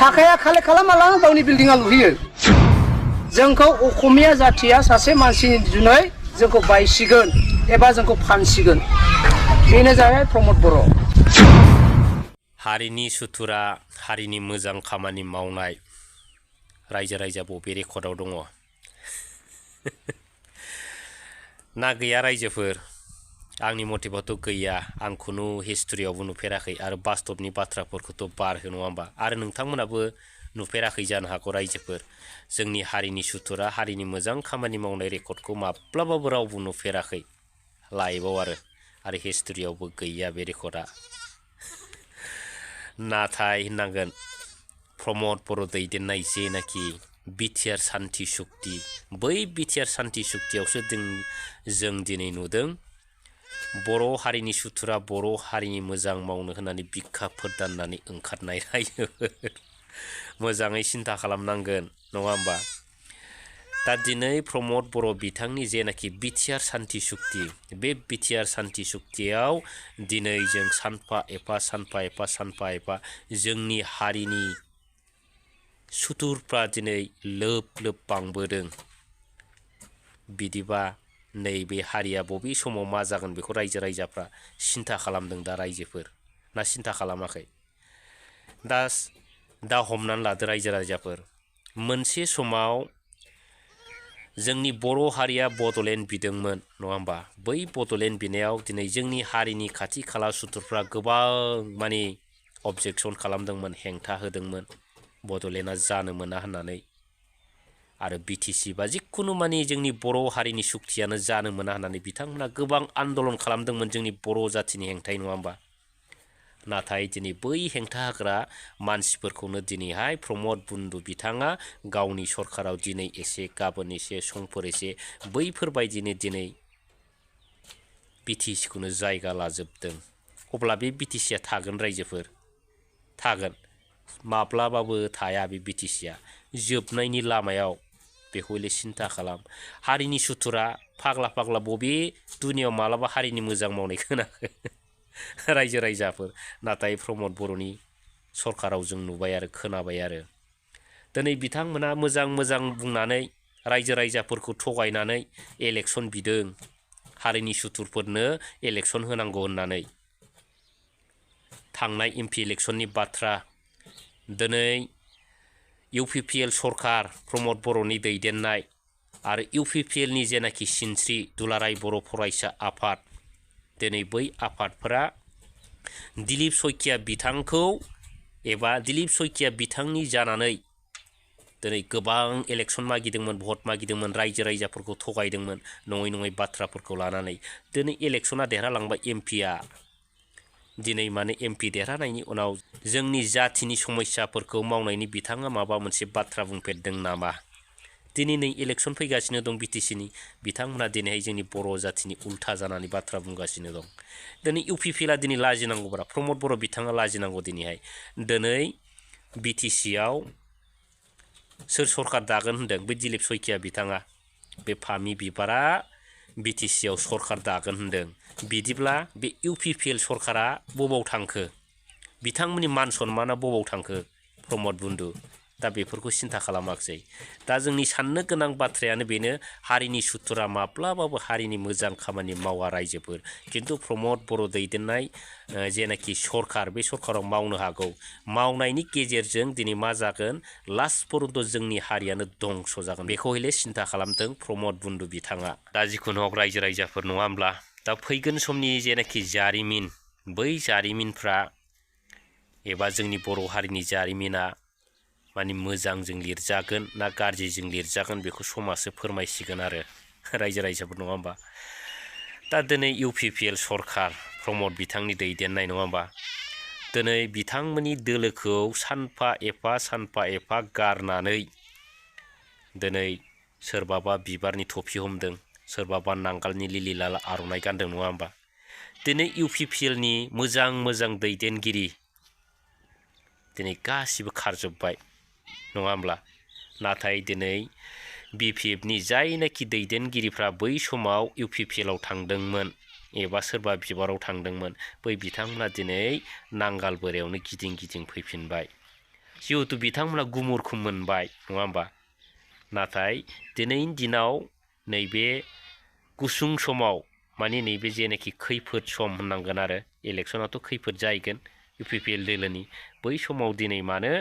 साखाया खाले खालामालां गावनि बिल्डिंआ लुहैयो जोंखौ अखमिया जाथिया सासे मानसिनि जुनै जोंखौ बायसिगोन एबा जोंखौ फानसिगोन बेनो जाबाय प्रमद बर' हारिनि सुथुरा हारिनि मोजां खामानि मावनाय रायजो राजा बबे रेकर्डआव दङ ना गैया रायजोफोर आंनि मथेबाथ' गैया आं खुनु हिस्टरियावबो नुफेराखै आरो बास्तबनि बाथ्राफोरखौथ' बारहो नङा होमबा आरो नोंथांमोनाबो नुफेराखै जानो हागौ रायजोफोर जोंनि हारिनि सुथुरा हारिनि मोजां खामानि मावनाय रेकर्डखौ माब्लाबाबो रावबो नुफेराखै लाइभआव आरो हिस्टरियावबो गैया बे रेकर्डआ नाथाय होननांगोन प्रमद बर' दैदेननाय जेनाखि बिटिआर सान्थि सुक्ति बै बिटिआर सान्थि सुक्तियावसो जों दिनै नुदों बर' हारिनि सुथुरा बर' हारिनि मोजां मावनो होननानै बिखा फोरदाननानै ओंखारनाय रायजोफोर मोजाङै सिन्था खालामनांगोन नङा होमबा दा दिनै प्रमद बर' बिथांनि जेनाखि बिटिआर सान्थि सुक्ति बे बिटिआर सान्थि सुक्तियाव दिनै जों सानफा एफा जोंनि हारिनि सुथुरफ्रा दिनै लोब लोब बांबोदों बिदिबा नैबे हारिया बबे समाव मा जागोन बेखौ रायजो राजाफ्रा सिन्था खालामदों दा रायजोफोर ना सिन्था खालामाखै दा हमनानै लादो रायजो राजाफोर मोनसे समाव जोंनि बर' हारिया बड'लेण्ड बिदोंमोन नङा होमबा बै बड'लेण्ड बिनायाव दिनै जोंनि हारिनि खाथि खाला सुथुरफ्रा गोबां माने अबजेक्सन खालामदोंमोन हेंथा होदोंमोन बड'लेण्डआ जानो मोना होननानै आरो बिटिसि बा जिखुनु माने जोंनि बर' हारिनि सुक्तियानो जानो मोना होननानै बिथांमोना गोबां आन्दलन खालामदोंमोन जोंनि बर' जाथिनि हेंथायै नङा होमबा नाथाय दिनै बै हेंथा होग्रा मानसिफोरखौनो दिनैहाय प्रमद बन्दु बिथाङा गावनि सरकाराव दिनै एसे गाबोन एसे समफोर एसे बैफोरबायदिनो दिनै बिटिसिखौनो जायगा लाजोबदों अब्ला बे बिटिसिया थागोन रायजोफोर थागोन माब्लाबाबो थाया बे बिटिसिया जोबनायनि लामायाव बेखौ एले सिन्था खालाम हारिनि सुथुरा फाग्ला बबे दुनियाव मालाबा हारिनि मोजां मावनाय खोनाखो रायजो राजाफोर नाथाय प्रमद बर'नि सरकाराव जों नुबाय आरो खोनाबाय आरो दिनै बिथांमोना मोजां बुंनानै रायजो राजाफोरखौ थगायनानै इलेक्सन बिदों हारिनि सुथुरफोरनो इलेक्सन होनांगौ होननानै थांनाय एमपि इलेक्सननि बाथ्रा दिनै इउपिपिएल सरकार प्रमद बर'नि दैदेननाय आरो इउपिपिएलनि जेनाखि सिनस्रि दुलाराय बर' फरायसा आफाद दिनै बै आफादफोरा दिलीप शइकिया बिथांखौ एबा दिलीप शइकिया बिथांनि जानानै दिनै गोबां इलेक्सन मागिदोंमोन भट मागिदोंमोन रायजो राजाफोरखौ थगायदोंमोन नङै बाथ्राफोरखौ लानानै दिनै इलेक्सना देरहालांबाय एमपिआ दिनै माने एमपि देरहानायनि उनाव जोंनि जाथिनि समस्याफोरखौ मावनायनि बिथाङा माबा मोनसे बाथ्रा बुंफेरदों नामा दिनै नै इलेक्सन फैगासिनो दं बिटिसिनि बिथांमोना दिनैहाय जोंनि बर' जाथिनि उल्था जानानै बाथ्रा बुंगासिनो दं दिनै इउपिपिएलआ दिनै लाजिनांगौब्रा प्रमद बर' बिथाङा लाजिनांगौ दिनैहाय दिनै बिटिसियाव सोर सरकार दागोन होनदों बे दिलीप शइकिया बिथाङा बे फामि बिबारा बिटिसियाव सरकार दागोन होनदों बिदिब्ला बे इउपिपिएल सरकारा बबाव थांखो बिथांमोननि मान सन्माना बबाव थांखो प्रमद बन्दु दा बेफोरखौ सिन्था खालामाखिसै दा जोंनि साननो गोनां बाथ्रायानो बेनो हारिनि सुथुरा माब्लाबाबो हारिनि मोजां खामानि मावा रायजोफोर खिन्थु प्रमद बर' दैदेननाय जेनाखि सरकार बे सरकाराव मावनो हागौ मावनायनि गेजेरजों दिनै मा जागोन लास्ट पर्यन्त जोंनि हारियानो दंस' जागोन बेखौ हले सिन्था खालामदों प्रमद बन्दु बिथाङा दा जिखुनु हक रायजो राजाफोर नङा होमब्ला दा फैगोन समनि जेनाखि जारिमिन बै जारिमिनफ्रा एबा जोंनि बर' हारिनि जारिमिना माने मोजांजों लिरजागोन ना गाज्रिजों लिरजागोन बेखौ समाजसो फोरमायसिगोन आरो रायजो राजाफोर नङा होमबा दा दिनै इउपिपिएल सरकार प्रमद बिथांनि दैदेननाय नङा होमबा दिनै बिथांमोननि दोलोखौ सानफा एफा गारनानै दिनै सोरबाबा बिबारनि थफि हमदों सोरबाबा नांगालनि लिलि लाला आर'नाइ गानदों नङा होमबा दिनै इउपिपिएलनि मोजां दैदेनगिरि दिनै गासिबो खारजोब्बाय नङा होमब्ला नाथाय दिनै बिपिएफनि जायनाखि दैदेनगिरिफ्रा बै समाव इउपिपिएलआव थांदोंमोन एबा सोरबा बिबाराव थांदोंमोन बै बिथांमोना दिनै नांगाल बोरायावनो गिदिं फैफिनबाय जिहेतु बिथांमोना गुमुरखौ मोनबाय नङा होमबा नाथाय दिनैनि दिनाव नैबे गुसुं समाव माने नैबे जेनाखि खैफोद सम होननांगोन आरो इलेक्सनाथ' खैफोद जाहैगोन UPPL दोलोनि बै समाव दिनै मानो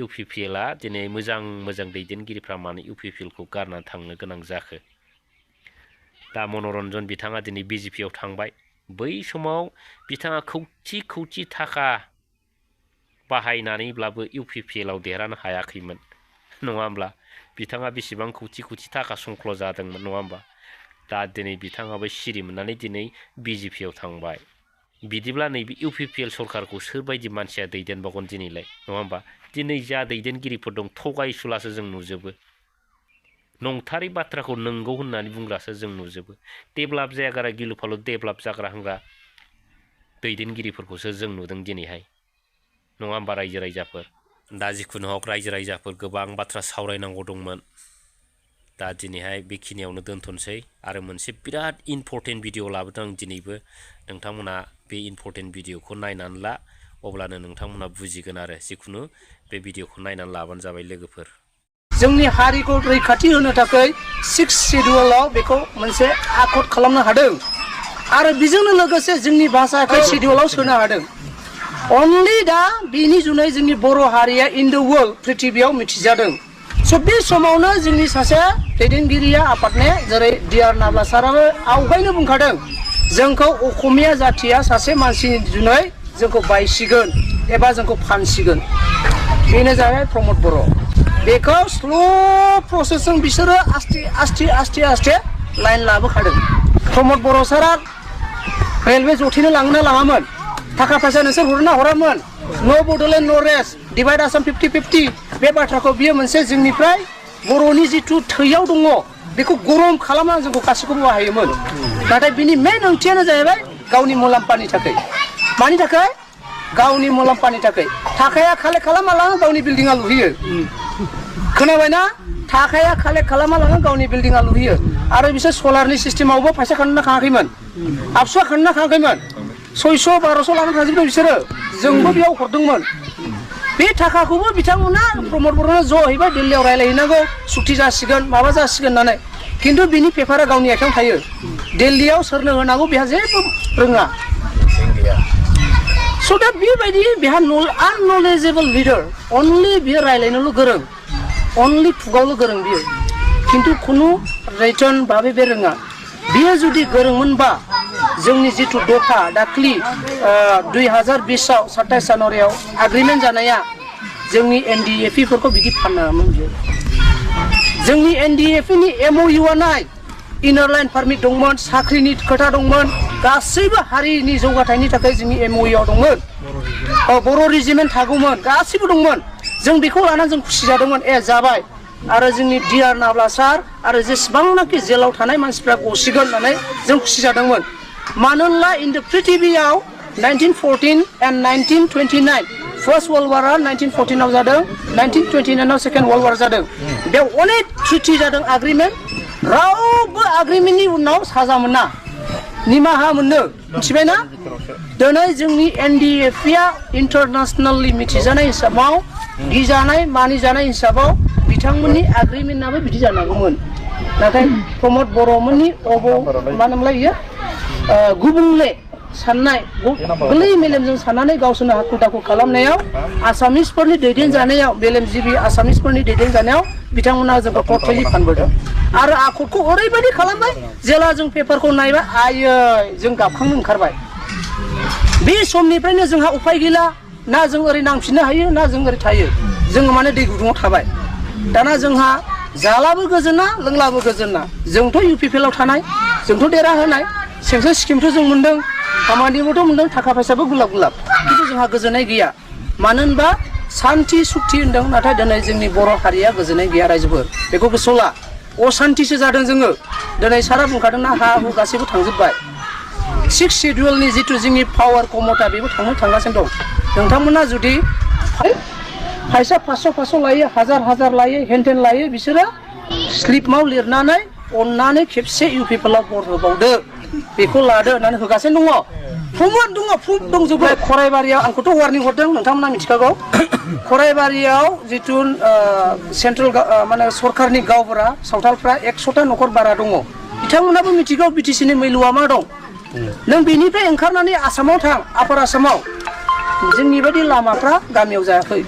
UPPLआ दिनै मोजां दैदेनगिरिफ्रा मानो UPPLखौ गारनानै थांनो गोनां जाखो दा मनरन्जन बिथाङा दिनै BJPआव थांबाय बै समाव बिथाङा खौथि थाखा बाहायनानैब्लाबो UPPLआव देरहानो हायाखैमोन नङा होमब्ला बिथाङा बेसेबां खौथि थाखा संख्ल' जादोंमोन नङा होमबा दा दिनै बिथाङाबो सिरि मोननानै दिनै BJPआव थांबाय बिदिब्ला नैबे UPPL सरकारखौ सोरबायदि मानसिया दैदेनबावगोन दिनैलाय नङा होमबा दिनै जा दैदेनगिरिफोर दं थगायसुलासो जों नुजोबो नंथारै बाथ्राखौ नंगौ होननानै बुंग्रासो जों नुजोबो डेभेलप जायागारा गिलुफालु डेभेलप जाग्रा होनग्रा दैदेनगिरिफोरखौसो जों नुदों दिनैहाय नङा होमबा रायजो राजाफोर दा जिखुनु हक रायजो राजाफोर गोबां बाथ्रा सावरायनांगौ दंमोन दा दिनैहाय बेखिनियावनो दोनथ'नोसै आरो मोनसे बिराद इम्पर्टेन्ट भिडिअ लाबोदों आं दिनैबो नोंथांमोना बे इम्पर्टेन्ट भिडिअखौ नायनानै ला अब्लानो नोंथांमोना बुजिगोन आरो जिखुनु बे भिडिअखौ नायनानै लाबानो जाबाय लोगोफोर जोंनि हारिखौ रैखाथि होनो थाखाय 6 शेड्युलाव बेखौ मोनसे आखद खालामनो हादों आरो बेजोंनो लोगोसे जोंनि भाषाखौ शेड्युलाव सोनो हादों अनलि दा बिनि जुनै जोंनि बर' हारिया इन द वर्ल्ड पृथिबियाव मिथिजादों स' बे समावनो जोंनि सासे दैदेनगिरिया आफादने जेरै डिआर नाब्ला साराबो आवगायनो बुंखादों जोंखौ असमिया जाथिया सासे मानसिनि जुनै जोंखौ बायसिगोन एबा जोंखौ फानसिगोन बेनो जाबाय प्रमद बर' बेखौ स्ल' प्रसेसजों बिसोरो आस्थे लाइन लाबोखादों प्रमद बर' सारा रेलवे जथेनो लांनो लाङामोन थाखा फैसा नोंसोर हरना हरामोन नो बड'लेण्ड नो रेस्ट डिभाइड आसाम 50-50 बे बाथ्राखौ बियो मोनसे जोंनिफ्राय बर'नि जिथु थैयाव दङ बेखौ गरम खालामनानै जोंखौ गासैखौबो बाहायोमोन नाथाय बिनि मेन ओंथियानो जाहैबाय गावनि मुलाम्फानि थाखाय मानि थाखाय गावनि मुलाम्फानि थाखाय थाखाया कालेक्ट खालामा लाङो गावनि बिल्डिंआ लुहैयो खोनाबायना थाखाया कालेक्ट खालामा लाङो गावनि बिल्डिंआ लुहैयो आरो बिसोर सलारनि सिस्टेमावबो फैसा खाननो खाङाखैमोन आबसुआ खाननो खाङाखैमोन 600-1200 लानानै थांजोबदों बिसोरो जोंबो बेयाव हरदोंमोन बे थाखाखौबो बिथांमोना प्रमद बर'नो ज'हैबाय दिल्लीयाव रायलायहैनांगौ सुक्ति जासिगोन माबा जासिगोन होननानै खिन्थु बिनि पेपारा गावनि आखायाव थायो दिल्लीयाव सोरनो होनांगौ बेहा जेबो रोङा स' दा बेबायदि बेहा आननलेजेबल लिडार अनलि बियो रायलायनोल' गोरों अनलि खुगावल' गोरों बियो खिन्थु खुनु रिटर्न भाबै बे रोङा बियो जुदि गोरोंमोनबा जोंनि जिथु दफा दाख्लि 2020आव 27 जानुवारियाव एग्रिमेन्ट जानाया जोंनि NDFB फोरखौ बिदि फाननाङामोन बियो जोंनि NDFB नि MOU नाय इनार लाइन पारमिट दंमोन साख्रिनि खोथा दंमोन गासैबो हारिनि जौगाथायनि थाखाय जोंनि MOU आव दंमोन बर' रेजिमेन्ट थागौमोन गासैबो दंमोन जों बेखौ लानानै जों खुसि जादोंमोन जाबाय आरो जोंनि डिआर नाब्ला सार आरो जेसेबांनाखि जेलाव थानाय मानसिफ्रा गसिगोन होननानै जों खुसि जादोंमोन मानोना इन द पृथिबियाव 1914 and 1929 फार्स्ट वर्ल्ड वारआ 1914 आव जादों 1929 आव सेकेन्ड वर्ल्ड वार जादों बेयाव अनेक ट्रिटि जादों एग्रिमेन्ट रावबो एग्रिमेन्टनि उनाव साजा मोना निमाहा मोननो मिथिबायना दिनै जोंनि NDFBआ इन्टारनेसनेलि मिथिजानाय हिसाबाव गिजानाय मानिजानाय हिसाबाव बिथांमोननि एग्रिमेन्टआबो बिदि जानांगौमोन नाथाय प्रमद बर'मोननि मा होनोमोनलाय इयो गुबुंले साननाय गोरलै मेलेमजों साननानै गावसोरनो हाखु दाखु खालामनायाव आसामिसफोरनि दैदेनजानायाव मेलेमजिबि आसामिसफोरनि दैदेनजानायाव बिथांमोना जोंखौ टटेलि फानबोदों आरो आखदखौ ओरैबायदि खालामबाय जेला जों पेपारखौ नायबाय आयै जों गाबखांनो ओंखारबाय बे समनिफ्रायनो जोंहा उपाय गैला ना जों ओरै नांफिननो हायो ना जों ओरै थायो जोङो माने दै गुदुङाव थाबाय दाना जोंहा जालाबो गोजोना लोंलाबो गोजोना जोंथ' UPPL आव थानाय जोंथ' देरहाहोनाय सेंसन स्किमथ' जों मोन्दों खामानिबोथ' मोन्दों थाखा फैसाबो गुलाब खिन्थु जोंहा गोजोननाय गैया मानो होनबा सान्थि सुक्ति होन्दों नाथाय दिनै जोंनि बर' हारिया गोजोननाय गैया रायजोफोर बेखौ गोसोआव ला असान्थिसो जादों जोङो दिनै सारा बुंखादोंना हा हु गासैबो थांजोब्बाय 6 शेड्युलनि जिथु जोंनि पावार कमता बेबो थांगासिनो दं नोंथांमोना जुदि फैसा 500 लायो 1000 लायो हेनटेन लायो बिसोरो स्लिपआव लिरनानै अननानै खेबसे UPPL आव भट होबावदो बेखौ लादो होननानै होगासिनो दङ फुमोन दङ फुम दंजोबो खराइबारियाव आंखौथ' वार्निं हरदों नोंथांमोना मिथिखागौ खराइबारियाव जिथु सेन्ट्रेल माने सरकारनि गावबुरा सावथालफ्रा 100टा न'खर बारा दङ बिथांमोनाबो मिथिगौ बिटिसिनि मैलुआ मा दं नों बेनिफ्राय ओंखारनानै आसामाव थां आपार आसामाव जोंनि बायदि लामाफ्रा गामियाव जायाखै